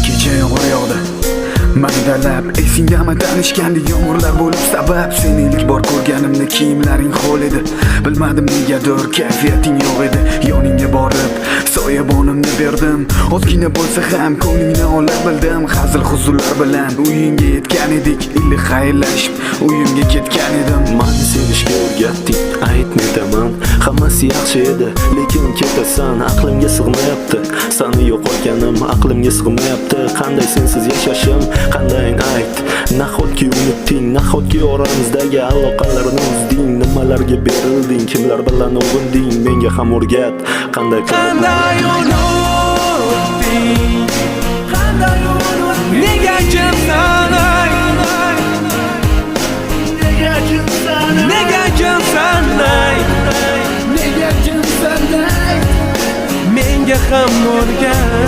Kecha yomg'ir yog'di maydalab. Esingdami, tanishgandik, yomg'irlar bo'lib sabab. Seni ilk bor ko'rganimda kiyimlaring ho'l edi. Bilmadim, negadir kayfiyating yo'q edi. Yoningga borib soyabonimni berdim. Ozgina bo'lsa ham ko'nglingni ola bildim. Hazil huzullar bilan uyingga yetgan edik. Iliq xayrlashib uyimga ketgan edim. Mani sevishga o'rgatding, ayt, netaman? Hammasi yaxshi edi, lekin ketasan. Aqlimga sig'mayapti sani yo'qotganim. Aqlimga sig'mayapti qanday sensiz yashashim. Qanday, ayt? Nahotki unutding? Nahotki oramizdagi aloqalarni uzding? Nimalarga berilding? Kimlar bilan ovunding? Menga ham o'rgat, qanday qilib Qanday unut